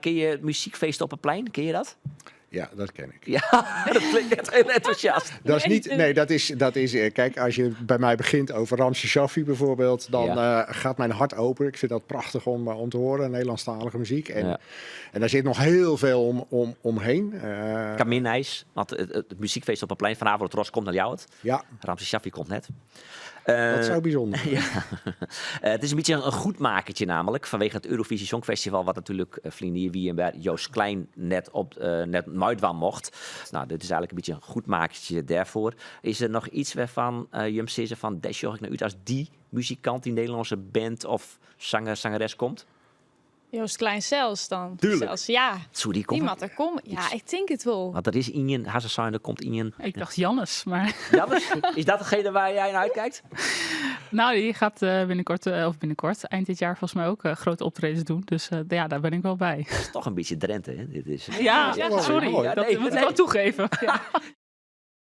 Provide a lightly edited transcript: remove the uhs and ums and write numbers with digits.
Ken je het muziekfeest op het plein? Ken je dat? Ja, dat ken ik. Ja, dat klinkt net heel enthousiast. Dat is niet, nee, dat is, kijk, als je bij mij begint over Ramses Shaffi bijvoorbeeld, dan gaat mijn hart open. Ik vind dat prachtig om te horen, Nederlandstalige muziek. En daar zit nog heel veel omheen. Kamin want het muziekfeest op het plein vanavond, het Ros komt naar jou. Ja. Ramses Shaffi komt net. Dat zou bijzonder zijn. Ja. Het is een beetje een goedmakertje namelijk, vanwege het Eurovisie Songfestival, wat natuurlijk ferline wie en bij Joost Klein net meidwaan mocht. Nou, dit is eigenlijk een beetje een goedmakertje daarvoor. Is er nog iets waarvan jim sizze fan, dêr sjoch ik nei út as dy muzikant, dy Nederlânske band of zanger, zangeres komt? Joost Klein sels dan. Tuurlijk. Sels, ja. Soe dy Dy komme? moat der komme. Ja, ik tink it wol. Want der is ien, ha se sein, der komt ien. Ik dacht Jannes, maar... Jannes? Is dat degene waar jij naar uitkijkt? Nou, die gaat binnenkort, of binnenkort, eind dit jaar volgens mij ook grote optredens doen. Dus ja, daar ben ik wel bij. Dat is toch een beetje Drenthe, hè? Dit is... Ja, Ja, sorry. mooi. Dat Nee, moet ik nee. wel toegeven. Ja.